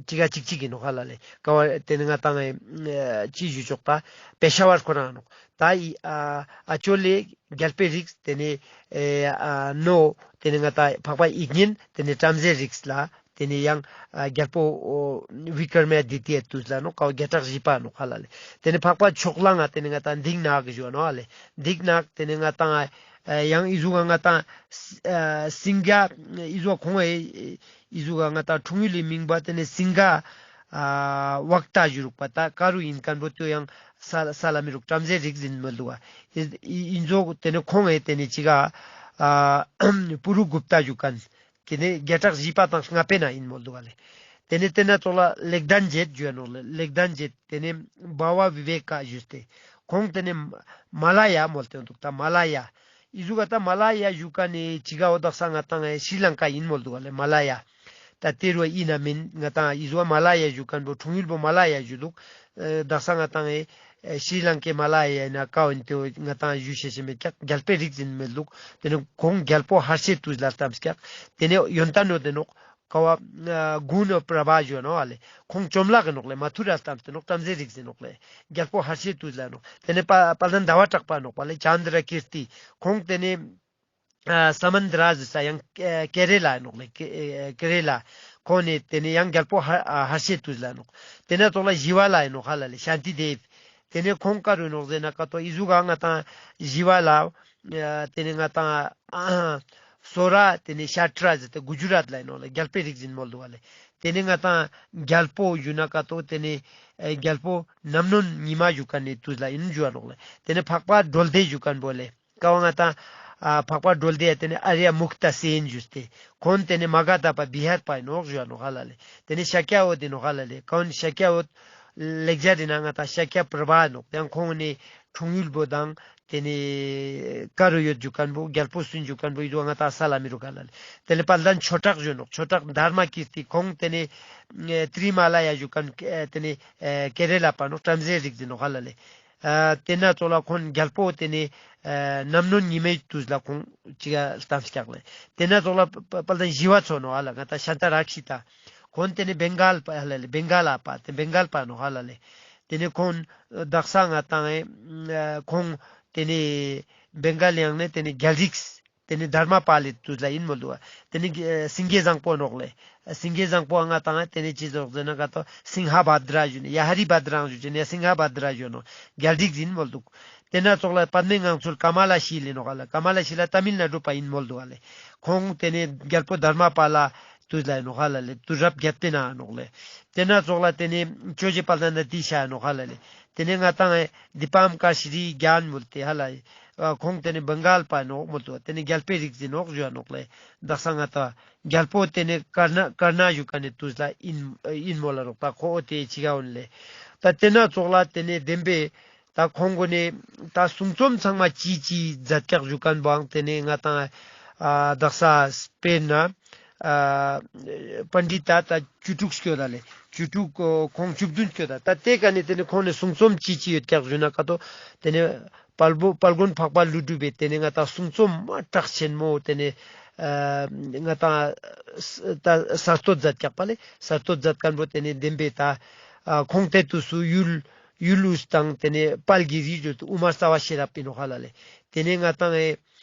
ཅི་ག་ཅིག་ཅིག་ཨིན་ནོག་ཧ་ལ་ལེ། ཀ་བོ་ཏེ་ནེ་ང་ཏང་ཨེ་ཅི་ཞུ་ཆོག་པ་པེ་ཤ་ཝར་ཁོ་རང་ནོག། ད་ཨི་ཨ་ཨ་ཅོ་ལེ་རྒྱལ་པོའི་རིགས་ཏེ་ནེ་ཨེ་ཨ་ནོ་ཏེ་ནེ་ང་ཏང་འཕགས་པ་དབྱིག་གཉེན་ཏེ་ནེ་བྲམ་ཟེ་རིགས་ལ་ཏེ་ནེ་ཡང་ཨ་རྒྱལ་པོ་ཨོ་བི་ཀྲ་མ་དི་ཏི་ཡའི་དུས་ལ་ནོག། ཀ་བོ་བརྒྱ་ཕྲག་བཞི་པ་ནོག་ཧ་ལ་ལེ། ཏེ་ནེ་འཕགས་པ་ཕྱོགས་གླང་ང་ཏེ་ནེ་ང་ཏང་དིག་ནག་གི་ཞུ་བ་ནོག་ཧ་ལེ། དིག་ནག་ཏེ་ནེ་ང་ཏང་ཨ་ཡང་ཨི་ཟུག་ག་ང་ཏང་ཨ་སིང་ག་ཨི་ཟུག་ག་ཁོང་ཨེ་ཨི་ཟུག་ག་ང་ཏང་འཁྲུངས་ཡུལ་ལི་མིང་པ་ཏེ་ནེ་སིང་ག་ཨ་ཝག་ཏ་ཞུ་རུག་པ། ད་ཀ་རུ་ཨིན་ཁན་བོ་ཏེ་ཡང་སལ་སལ་ལ་མི་རུག། བྲམ་ཟེ་རིགས་ཨིན་མོལ་འདུག་ག། ཨི་ཨི་ཨི་ཟུག་ཏེ་ནེ་ཁོང་ཨེ་ཏེ་ནེ་ཅི་ག་ཨ་པུ་རུ་གུབ་ཏ་ཞུ་ཁན། ཏེ་ནེ་བརྒྱ་ཕྲག་བཞི་པ་དང་ལྔ་པའི་ནང་ཨིན་མོལ་འདུག་ག་ལེ། ཏེ་ནེ་ཏེ་ན་ཙོགས་ལ་ལེགས་ལྡན་འབྱེད་ཞུ་ནོག་ལེ། ལེགས་ལྡན་འབྱེད་ཏེ་ནེ་བྷ་བ་བི་ཝེ་ཀ་ཞུས་ཏེ་ཁོང་ཏེ་ནེ་མ་ལ་ཡ་མོལ་ཏེ་འདུག། ད་མ་ལ་ཡ་ ཨི་ཟུག་ག་ད་མ་ལ་ཡ་ཞུ་ཁན་ནི་ཅི་ག་འོ་དག་ས་ང་ཏང་ཨེ་ཤྲི་ལང་ཀ་ཨིན་མོལ་དུག་ག་ལེ། མ་ལ་ཡ། ད་ཏེ་རུ་ཨིན་ན་མིན་ང་ཏང་ཨི་ཟུག་མ་ལ་ཡ་ཞུ་ཁན་བོ་འཁྲུངས་ཡུལ་བོ་མ་ལ་ཡ་ཞུ་དུག། ཨེ་དག་ས་ང་ཏང་ཨེ་ཨེ་ཤྲི་ལང་ཀའི་མ་ལ་ཡ་ཨིན་ན་ཀ་འོ་ཨིན་ཏེ་འོ་ང་ཏང་ཞུ་ཤེས་ཤེས་མེད་ཀྱག། གྱལ་པོའི་རིགས་ཨིན་མོལ་དུག། ཏེ་ནེ་ཁོང་གྱལ་པོ་ཧར་ཤེ་ཏུས་ལ་ལྟམས་ཀྱག། ཏེ་ནེ་ཡོན་ཏན་འོ་ཏེ་ནོག། ཀ་བོ་ཨ་གུ་ན་པྲ་བྷ་ཞུ་ནོག་ཨ་ལེ། ཁོང་བཅོམ་བརླག་གི་ནོག་ལེ། མ་ཐུ་ར་ལྟམས་ཏེ་ནོག། བྲམ་ཟེ་རིགས་ཨིན་ནོག་ལེ། གྱལ་པོ་ཧར་ཤེ་ཏུས་ལ་ནོག། ཏེ་ནེ་དཔལ་དཔལ་ལྡན་ཟླ་བ་གྲགས་པ་ནོག་པ་ལེ། ཅན་དྲ་ཀིརྟི། ཁོང་ཏེ་ནེ་ཨ་ས་མན་དྲ་ཟེར་ས་ཡང་ཨ་ཀེ་རེ་ལ་ནོག་ལེ། ཀེ་ཨ་ཀེ་རེ་ལ། ཁོང་ནེ་ཏེ་ནེ་ཡང་གྱལ་པོ་ཧར་ཨ་ཧར་ཤེ་ཏུས་ལ་ནོག། ཏེ་ནེ་ཙོགས་ལ་ཞི་བ་ལྷ་ཨིན་ནོག་ཧ་ལ་ལེ། ཤཱནྟི་དེབ། ཏེ་ནེ་ཁོང་ཀ་རུ་ནོག་ཟེར་ན་ཀ་ཏོ་ཨི་ཟུག་ག་ང་ཏང་ཞི་བ་ལྷ། ཨ་ཏེ་ནེ་ང་ཏང་ཨ་སོ་ར་ཏེ་ནེ་ཤ་ཏྲ་ཟེར་ཏེ་གུ་ཇུ་རཱཏ་ལ་ཨིན་ནོག་ལེ། གྱལ་པོའི་རིགས་ཨིན་མོལ་དུག་ག་ལེ། ཏེ་ནེ་ང་ཏང་གྱལ་པོ་ཞུ་ན་ཀ་ཏོ་ཏེ་ནེ་ཨེ་གྱལ་པོ་ནམ་ནོན་ཉི་མ་ཞུ་ཁན་ནི་ཏུས་ལ་ཨིན་ཞུ་བ་ནོག་ལེ། ཏེ་ནེ་འཕགས་པ་སྒྲོལ་ལྡེ་ཞུ་ཁན་བོ་ལེ། ཀ་བོ་ང་ཏང་ཨ་འཕགས་པ་སྒྲོལ་ལྡེ་ཡ་ཏེ་ནེ་ཨཱརྱ་མུཀྟ་སེན་ཞུས་ཏེ། ཁོང་ཏེ་ནེ་མ་ག་དྷ་པ་བི་ཧར་པ་ཨིན་ནོག་ཞུ་བ་ནོག་ཧ་ལ་ལེ། ཏེ་ནེ་ཤཱཀྱ་འོད་ཨིན་ནོག་ཧ་ལ་ལེ། ཁོང་ཤཱཀྱ་འོད་ལེགས་སྦྱར་རི་ན་ང་ཏང་ཤཱཀྱ་པྲ་བྷ་ནོག། ཡང་ཁོང་ནི་འཁྲུངས་ཡུལ་བོ་དང་ཏེ་ནེ་ཀ་རུ་ཡོད་ཞུ་ཁན་བོ་གྱལ་པོ་སུ་ཨིན་ཞུ་ཁན་བོ་ཨི་ཟུག་ང་ཏང་ས་ལ་མི་རུག་ཧ་ལ་ལེ། ཏེ་ནེ་དཔལ་ལྡན་ཆོས་གྲགས་ཞུ་ནོག། ཆོས་གྲགས་དྷརྨ་ཀིརྟི། ཁོང་ཏེ་ནེ་ཨེ་ཏྲི་མ་ལ་ཡ་ཞུ་ཁན་ཨེ་ཏེ་ནེ་ཨེ་ཀེ་རེ་ལ་པ་ནོག། བྲམ་ཟེ་རིགས་ཨིན་ནོག་ཧ་ལ་ལེ། ཨ་ཏེ་ན་ཙོགས་ལ་ཁོང་གྱལ་པོ་ཏེ་ནེ་ཨ་ནམ་ནོན་ཉི་མའི་ཏུས་ལ་ཁོང་ཅི་ག་ལྟམས་ཀྱག་ལེ། ཏེ་ན་ཙོགས་ལ་དཔལ་ལྡན་ཞི་བ་འཚོ་ནོག་ཧ་ལ། ང་ཏང་ཤཱནྟ་རཀྵི་ཏ། ཁོང་ཏེ་ནེ་བེང་གཱལ་པ་ཧ་ལ་ལེ། བེང་གཱལ་ལ་པ་ཏེ་བེང་གཱལ་པ་ནོག་ཧ་ལ་ལེ། ཏེ་ནེ་ཁོང་དག་ས་ང་ཏང་ཨེ་ཁོང་ཏེ་ནེ་བེང་གཱལ་ཡང་ནེ་ཏེ་ནེ་གྱལ་རིགས་ཏེ་ནེ་དྷརྨ་པཱ་ལའི་ཏུས་ལ་ཨིན་མོལ་དུག། ཏེ་ནེ་ཨ་སེང་གེ་བཟང་པོ་ནོག་ལེ། སེང་གེ་བཟང་པོ་ང་ཏང་ཏེ་ནེ་ཅི་ཟོག་ཟེར་ན་ཀ་ཏོ་སིང་ཧ་བྷ་དྲ་ཞུ་ནེ་ཡ་ཧ་རི་བྷ་དྲ་ཞུ་ཅེ་ནེ་སིང་ཧ་བྷ་དྲ་ཞུ་ནོག། གྱལ་རིགས་ཨིན་མོལ་དུག། ཏེ་ན་ཙོགས་ལ་པདྨའི་ངང་ཚུལ་ཀ་མ་ལ་ཤཱི་ལི་ནོག་ཧ་ལ། ཀ་མ་ལ་ཤཱི་ལ་ཏ་མིལ་ནཱ་ཌུ་པ་ཨིན་མོལ་དུག་ཧ་ལེ། ཁོང་ཏེ་ནེ་གྱལ་པོ་དྷརྨ་པཱ་ལ་ཏུས་ལ་ཨིན་ནོག་ཧ་ལ་ལེ། ཏུས་རབས་གྱད་པའི་ནང་ནོག་ལེ། ཏེ་ན་ཙོགས་ལ་ཏེ་ནེ་ཇོ་བོ་རྗེ་དཔལ་ལྡན་ཨ་ཏི་ཤ་ནོག་ཧ་ལ་ལེ། ཏེ་ནེ་ང་ཏང་ཨེ་དི་པཾ་ཀར་ཤྲཱི་ཛྙཱ་ན་མོལ་ཏེ་ཧ་ལ་ལེ། ཨ་ཁོང་ཏེ་ནེ་བེང་གཱལ་པ་ནོག་མོལ་དུག། ཏེ་ནེ་གྱལ་པོའི་རིགས་ཨིན་ནོག་ཞུ་བ་ནོག་ལེ། དག་ས་ང་ཏང་གྱལ་པོ་ཏེ་ནེ་ཀར་ན་ཀར་ན་ཞུ་ཁན་ནི་ཏུས་ལ་ཨིན་ཨིན་མོལ་ལ་ནོག། ད་ཁོ་འོ་ཏེ་ཅི་ག་འོན་ལེ། ད་ཏེ་ན་ཙོགས་ལ་ཏེ་ནེ་བདེན་པའི་ད་ཁོང་གུན་ནི་ད་གསུང་རྩོམ་ཚང་མ་ཅི་ཅི་མཛད་ཀྱག་ཞུ་ཁན་བོའང་ཏེ་ནེ་ང་ཏང་ཨ་དག་ས་དཔེར་ན་ཨ་པཎྜི་ཏ་ད་བཅུ་དྲུག་སྐྱོད་ད་ལེ། བཅུ་དྲུག་ཁོང་བཅུ་བདུན་སྐྱོད་ད། ད་ཏེ་ཀ་ནེ་ཏེ་ནེ་ཁོང་ནི་གསུང་རྩོམ་ཅི་ཅི་ཡོད་ཀྱག་ཞུ་ན་ཀ་ཏོ་ཏེ་ནེ་དཔལ་པོ་དཔལ་མགོན་འཕགས་པ་ཀླུ་སྒྲུབ་པའི་ཏེ་ནེ་ང་ཏང་གསུང་རྩོམ་མ་གྲགས་ཆེན་མོ་ཏེ་ནེ་ཨ་ང་ཏང་ས་ད་གསར་གཏོད་མཛད་ཀྱག་པ་ལེ། གསར་གཏོད་མཛད་ཁན་བོ་ཏེ་ནེ་བདེན་པའི་ད་ཨ་ཁོང་ཏེ་ཏུས་སུ་ཡུལ་ཡུལ་དབུས་དང་ཏེ་ནེ་དཔལ་གྱི་རི་ཞུ་ཏེ་དབུ་མ་རྩ་བ་ཤེས་རབ་ཨིན་ནོག་ཧ་ལ་ལེ། ཏེ་ནེ་ང་ཏང་ཨེ་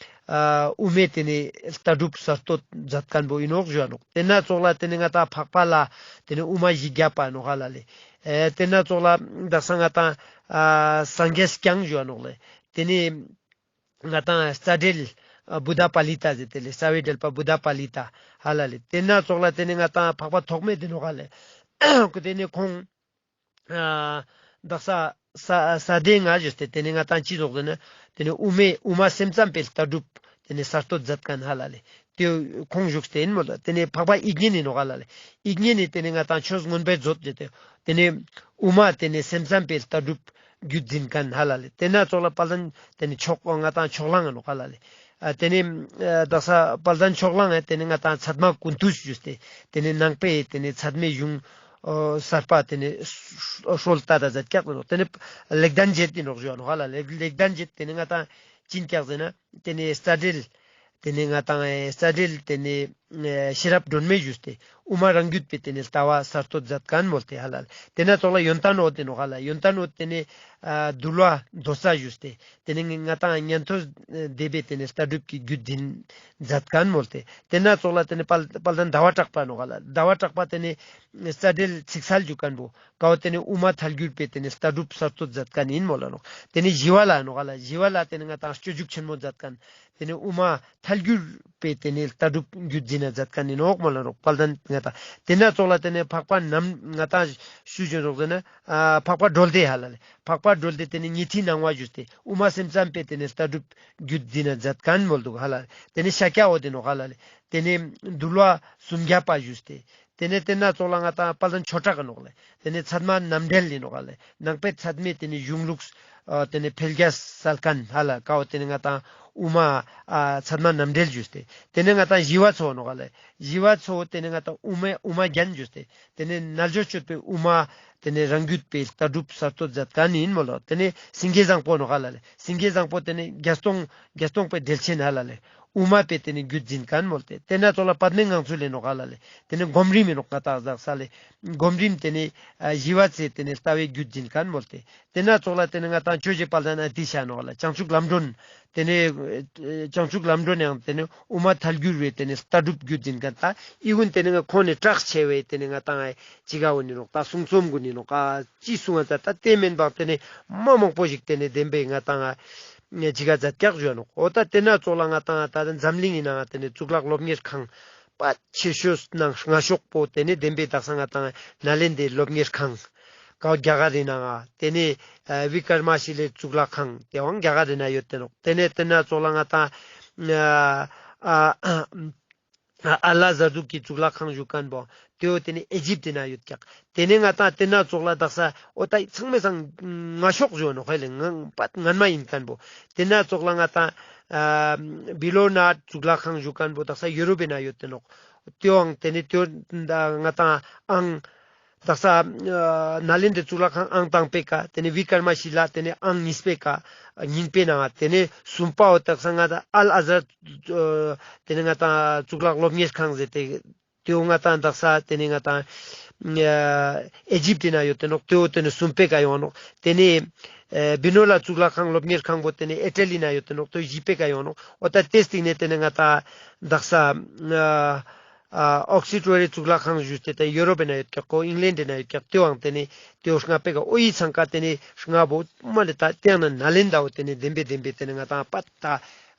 ཨ་དབུ་མའི་ཏེ་ནེ་ལྟ་གྲུབ་གསར་གཏོད་མཛད་ཁན་བོ་ཨིན་ནོག་ཞུ་བ་ནོག། ཏེ་ན་ཙོགས་ལ་ཏེ་ནེ་ང་ཏང་འཕགས་པ་ལྷ་ཏེ་ནེ་དབུ་མ་བཞི་བརྒྱ་པ་ནོག་ཧ་ལ་ལེ། ཨེ་ཏེ་ན་ཙོགས་ལ་དག་ས་ང་ཏང་ཨ་སངས་རྒྱས་བསྐྱངས་ཞུ་བ་ནོག་ལེ། ཏེ་ནེ་ང་ཏང་རྩ་འགྲེལ་ཨ་བུདྡྷ་པཱ་ལི་ཏ་ཟེར་ཏེ་ལེ། རྩ་བའི་འགྲེལ་པ་བུདྡྷ་པཱ་ལི་ཏ་ཧ་ལ་ལེ། ཏེ་ན་ཙོགས་ལ་ཏེ་ནེ་ང་ཏང་འཕགས་པ་ཐོགས་མེད་ཨིན་ནོག་ཧ་ལ་ལེ། ཏེ་ནེ་ཁོང་ཨ་དག་ས་ས་ས་སྡེ་ལྔ་ཞུས་ཏེ་ཏེ་ནེ་ང་ཏང་ཅི་ཟོག་ཟེར་ན་ཏེ་ནེ་དབུ་མའི་དབུ་མ་སེམས་ཙམ་པའི་ལྟ་གྲུབ་ཏེ་ནེ་གསར་གཏོད་མཛད་ཁན་ཧ་ལ་ལེ། ཏེ་ཁོང་བཞུགས་ཏེ་ཨིན་མོལ་ལ། ཏེ་ནེ་འཕགས་པ་དབྱིག་གཉེན་ཨིན་ནོག་ཧ་ལ་ལེ། དབྱིག་གཉེན་ནི་ཏེ་ནེ་ང་ཏང་ཆོས་མངོན་པར་མཛོད་ཟེར་ཏེ་ཏེ་ནེ་དབུ་མ་ཏེ་ནེ་སེམས་ཙམ་པའི་ལྟ་གྲུབ་རྒྱུད་འཛིན་ཁན་ཧ་ལ་ལེ། ཏེ་ན་ཙོགས་ལ་དཔལ་ལྡན་ཏེ་ནེ་ཕྱོགས་ང་ཏང་ཕྱོགས་གླང་ཨིན་ནོག་ཧ་ལ་ལེ། ཨ་ཏེ་ནེ་ཨ་དག་ས་དཔལ་ལྡན་ཕྱོགས་གླང་ཨེ་ཏེ་ནེ་ང་ཏང་ཚད་མ་ཀུན་བཏུས་ཞུས་ཏེ་ཏེ་ནེ་ནང་པའི་ཏེ་ནེ་ཚད་མའི་གཞུང་ཨ་གསར་པ་ཏེ་ནེ་སྲོལ་ཏ་ཏ་མཛད་ཀྱག་ཨིན་ནོག། ཏེ་ནེ་ལེགས་ལྡན་འབྱེད་ཨིན་ནོག་ཞུ་བ་ནོག་ཧ་ལ་ལེ། ལེགས་ལྡན་འབྱེད་ཏེ་ནེ་ང་ཏང་ཅི་ཨིན་ཀྱག་ཟེར་ན་ཏེ་ནེ་རྩ་འགྲེལ་ཏེ་ནེ་ང་ཏང་ཨེ་རྩ་འགྲེལ་ཏེ་ནེ་ཨེ་ཤེས་རབ་སྒྲོན་མེ་ཞུས་ཏེ་དབུ་མ་རང་རྒྱུད་པའི་ཏེ་ནེ་ལྟ་བ་གསར་གཏོད་མཛད་ཁན་མོལ་ཏེ་ཧ་ལ་ལེ། ཏེ་ན་ཙོགས་ལ་ཡོན་ཏན་འོད་ཨིན་ནོག་ཧ་ལ། ཡོན་ཏན་འོད་ཏེ་ནེ་ཨ་འདུལ་བ་མདོ་རྩ་ཞུས་ཏེ་ཏེ་ནེ་ང་ཏང་ཉན་ཐོས་སྡེ་པའི་ཏེ་ནེ་ལྟ་གྲུབ་ཀྱི་རྒྱུད་འཛིན་མཛད་ཁན་མོལ་ཏེ། ཏེ་ན་ཙོགས་ལ་ཏེ་ནེ་དཔལ་དཔལ་ལྡན་ཟླ་བ་གྲགས་པ་ནོག་ཧ་ལ། ཟླ་བ་གྲགས་པ་ཏེ་ནེ་རྩ་འགྲེལ་ཚིག་གསལ་ཞུ་ཁན་བོ་ཀ་བོ་ཏེ་ནེ་དབུ་མ་ཐལ་འགྱུར་པའི་ཏེ་ནེ་ལྟ་གྲུབ་གསར་གཏོད་མཛད་ཁན་ཨིན་མོལ་ལ་ནོག། ཏེ་ནེ་ཞི་བ་ལྷ་ནོག་ཧ་ལ། ཞི་བ་ལྷ་ཏེ་ནེ་ང་ཏང་སྤྱོད་འཇུག་ཆེན་མོ་མཛད་ཁན། ཏེ་ནེ་དབུ་མ་ཐལ་འགྱུར་པའི་ཏེ་ནེ་ལྟ་གྲུབ་རྒྱུད་འཛིན་ན་མཛད་ཁན་ཨིན་ནོག་མོལ་ལ་ནོག། དཔལ་ལྡན་ང་ཏང་ཏེ་ན་ཙོགས་ལ་ཏེ་ནེ་འཕགས་པ་ནམ་ང་ཏང་ཞུ་ཞུ་ནོག་ཟེར་ན་ཨ་འཕགས་པ་སྒྲོལ་ལྡེ་ཧ་ལ་ལེ། འཕགས་པ་སྒྲོལ་ལྡེ་ཏེ་ནེ་ཉི་ཁྲིའི་སྣང་བ་ཞུས་ཏེ་དབུ་མ་སེམས་ཙམ་པའི་ཏེ་ནེ་ལྟ་གྲུབ་རྒྱུད་འཛིན་ན་མཛད་ཁན་མོལ་དུག་ཧ་ལ་ལེ། ཏེ་ནེ་ཤཱཀྱ་འོད་ཨིན་ནོག་ཧ་ལ་ལེ། ཏེ་ནེ་འདུལ་བ་སུམ་བརྒྱ་པ་ཞུས་ཏེ། ཏེ་ནེ་ཏེ་ན་ཙོགས་ལ་ང་ཏང་དཔལ་ལྡན་ཆོས་གྲགས་ཨིན་ནོག་ལེ། ཏེ་ནེ་ཚད་མ་རྣམ་འགྲེལ་ཨིན་ནོག་ལེ། ནང་པའི་ཚད་མའི་ཏེ་ནེ་གཞུང་ལུགས་ཨ་ཏེ་ནེ་འཕེལ་རྒྱས་སལ་ཁན་ཧ་ལ་ཀ་བོ་ཏེ་ནེ་ང་ཏང་དབུ་མ་ཨ་ཚད་མ་རྣམ་འགྲེལ་ཞུས་ཏེ། ཏེ་ནེ་ང་ཏང་ཞི་བ་འཚོ་ཨིན་ནོག་ལེ། ཞི་བ་འཚོ་ཏེ་ནེ་ང་ཏང་དབུ་མའི་དབུ་མ་རྒྱན་ཞུས་ཏེ། ཏེ་ནེ་རྣལ་འབྱོར་སྤྱོད་པའི་དབུ་མ་ཏེ་ནེ་རང་རྒྱུད་པའི་ལྟ་གྲུབ་གསར་གཏོད་མཛད་ཁན་ཨིན་མོལ་ལོ། ཏེ་ནེ་སེང་གེ་བཟང་པོ་ཨིན་ནོག་ཧ་ལ་ལེ། སེང་གེ་བཟང་པོ་ཏེ་ནེ་བརྒྱད་སྟོང་བརྒྱད་སྟོང་པའི་འགྲེལ་ཆེན་ཧ་ལ་ལེ། དབུ་མ་པའི་ཏེ་ནེ་རྒྱུད་འཛིན་ཁན་མོལ་ཏེ། ཏེ་ན་ཙོགས་ལ་པདྨའི་ངང་ཚུལ་ཨིན་ནོག་ཧ་ལ་ལེ། ཏེ་ནེ་སྒོམ་རིམ་ཨིན་ནོག་ང་ཏང་དག་ས་ལེ། སྒོམ་རིམ་ཏེ་ནེ་ཨ་ཞི་བ་འཚོའི་ཏེ་ནེ་ལྟ་བའི་རྒྱུད་འཛིན་ཁན་མོལ་ཏེ། ཏེ་ན་ཙོགས་ལ་ཏེ་ནེ་ང་ཏང་ཆོས་རྗེ་དཔལ་ལྡན་ཨ་ཏི་ཤ་ཨིན་ནོག་ལེ། བྱང་ཆུབ་ལམ་སྒྲོན། ཏེ་ནེ་ཨ་བྱང་ཆུབ་ལམ་སྒྲོན་ཡང་ཏེ་ནེ་དབུ་མ་ཐལ་འགྱུར་བའི་ཏེ་ནེ་ལྟ་གྲུབ་རྒྱུད་འཛིན་ཁན་ད་ཨི་གུན་ཏེ་ནེ་ཁོང་ནི་གྲགས་ཆེ་བའི་ཏེ་ནེ་ང་ཏང་ཨེ་ཅི་ག་འོ་ནི་ནོག་ད་གསུང་རྩོམ་གུན་ནི་ནོག་ད་ཅི་གསུང་ང་ད་ད་ཏེ་མེན་པ་ཏེ་ནེ་མ་མང་པོ་ཞིག་ཏེ་ནེ་བདེན་པའི་ང་ཏང་ཨེ་ཅི་ག་མཛད་ཀྱག་ཞུ་ནོག། འོ་ད་ཏེ་ན་ཙོགས་ལ་ང་ཏང་ད་འཛམ་གླིང་ཨིན་ན་ཏེ་ནེ་གཙུག་ལག་སློབ་གཉེར་ཁང་པ་ཆེ་ཤོས་ནང་ང་ཤོག་པོ་ཏེ་ནེ་བདེན་པའི་དག་ས་ང་ཏང་ནཱ་ལེནྡྲའི་སློབ་གཉེར་ཁང་ཀའོ་རྒྱ་གར་ཨིན་ན་ཏེ་ནེ་ཨ་བི་ཀརྨ་ཤི་ལའི་གཙུག་ལག་ཁང་ཏེ་བོ་རྒྱ་གར་ཨིན་ན་ཡོད་ཏེ་ནོག། ཏེ་ནེ་ཏེ་ན་ཙོགས་ལ་ང་ཏང་ཨ་ཨ་ཨ་ཨ་ལ་ཟར་དུག་གི་གཙུག་ལག་ཁང་ཞུ་ཁན་བོ་ཏེ་བོ་ཏེ་ནེ་ཨི་ཇིབ་ཏེ་ན་ཡོད་ཀྱག། ཏེ་ནེ་ང་ཏང་ཏེ་ན་ཙོགས་ལ་དག་ས་འོ་ད་ཚང་མའི་སང་ང་ཤོག་ཞུ་ནོག་ཧེ་ལེ། ང་པད་སྔན་མ་ཨིན་ཁན་བོ་ཏེ་ན་ཙོགས་ལ་ང་ཏང་ཨ་བི་ལོ་ནཱཐ་གཙུག་ལག་ཁང་ཞུ་ཁན་བོ་དག་ས་ཡོ་རོབ་པའི་ན་ཡོད་ཏེ་ནོག། ཏེ་བོའང་ཏེ་ནེ་ཏེ་བོ་ང་ཏང་ཨང་དག་ས་ཨ་ནཱ་ལེནྡྲའི་གཙུག་ལག་ཁང་ཨང་དང་པོའི་ཀ་ཏེ་ནེ་བི་ཀརྨ་ཤི་ལ་ཏེ་ནེ་ཨང་གཉིས་པའི་ཀ་གཉིས་པའི་ནང་ཏེ་ནེ་གསུམ་པའོ་དག་ས་ང་ཏང་ཨལ་ཨ་ཟར་ཨ་ཏེ་ནེ་ང་ཏང་གཙུག་ལག་སློབ་གཉེར་ཁང་ཟེར་ཏེ་ཏེ་བོ་ང་ཏང་དག་ས་ཏེ་ནེ་ང་ཏང་ཨ་ཨི་ཇིབ་ཏེ་ན་ཡོད་ཏེ་ནོག། ཏེ་བོ་ཏེ་ནེ་གསུམ་པའི་ཀ་ཡོང་ནོག། ཏེ་ནེ་ཨ་བི་ནོ་ལ་གཙུག་ལག་ཁང་སློབ་གཉེར་ཁང་བོ་ཏེ་ནེ་ཨི་ཊ་ལི་ན་ཡོད་ཏེ་ནོག། ཏེ་བོ་བཞི་པའི་ཀ་ཡོང་ནོག། འོ་ད་ཏེ་སྟིང་ནེ་ཏེ་ནེ་ང་ཏང་དག་ས་ཨ་ཨ་ཨོག་སི་ཕོར་ཌི་གཙུག་ལག་ཁང་ཞུས་ཏེ་ད་ཡོ་རོབ་པའི་ན་ཡོད་ཀྱག་གོ། ཨིང་ལེནཌ་ན་ཡོད་ཀྱག། ཏེ་བོའང་ཏེ་ནེ་ཏེ་བོ་ལྔ་པའི་ཀ་འོ་ཨི་ཚང་ཀ་ཏེ་ནེ་ལྔ་བོ་མ་ལེ་ད་ཏེ་ཡང་ན་ནཱ་ལེནྡྲ་བོ་ཏེ་ནེ་བདེན་པའི་བདེན་པའི་ཏེ་ནེ་ང་ཏང་པད་ད་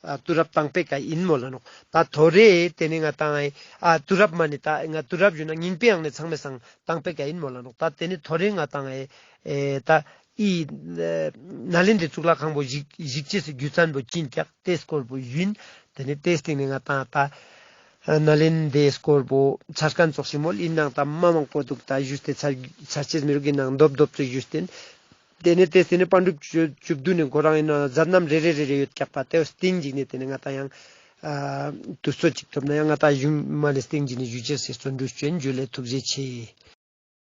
ཨ་དུས་རབས་དང་པོའི་ཀ་ཨིན་མོལ་ལ་ནོག། ད་ཐོ་རེ་ཏེ་ནེ་ང་ཏང་ཨ་དུས་རབས་མ་ནེ་ད་ང་དུས་རབས་ཞུ་ན་རྙིང་པའི་ཡང་ནེ་ཚང་མའི་སང་དང་པོའི་ཀ་ཨིན་མོལ་ལ་ནོག། ད་ཏེ་ནེ་ཐོ་རེ་ང་ཏང་ཨེ་ཨེ་ད་ཨི་ནཱ་ལེནྡྲའི་གཙུག་ལག་ཁང་བོ་ཞིག་ཞིག་ཅེས་སི་རྒྱུ་མཚན་བོ་ཅི་ཨིན་ཀྱག་ཏེ་སྐོར་བོ་ཞུ་ཨིན། ཏེ་ནེ་ཏེ་སྟིང་ནེ་ང་ཏང་ད་ནཱ་ལེནྡྲའི་སྐོར་བོ་ཚར་ཁན་ཙོགས་ཤིག་མོལ་ཨིན་ནང་ད་མ་མང་པོ་དུག། ད་ཞུས་ཏེ་ཚར་ཚར་ཅེས་མི་རུག་གི་ནང་རྡོབ་རྡོབ་ཙོགས་ཞུས་ཏེ། ཏེ་ནེ་ཏེ་སྟིང་ནེ་པན་གྲུབ་བཅུ་བཅུ་བདུན་ནི་ཁོ་རང་ཨིན་ན་མཛད་རྣམ་རེ་རེ་རེ་རེ་ཡོད་ཀྱག་པ། ཏེ་བོ་སྟིང་ཞིག་ནེ་ཏེ་ནེ་ང་ཏང་ཡང་ཨ་དུས་ཚོད་ཅིག་ཐོབ་ན་ཡང་ང་ཏང་ཞུ་མ་ནེ་སྟིང་ཞིག་ནེ་ཞུ་ཅེས་སི་བརྩོན་འགྲུས་ཅོ་ཨིན། ཇུ་ལེ། ཐུགས་རྗེ་ཆེ།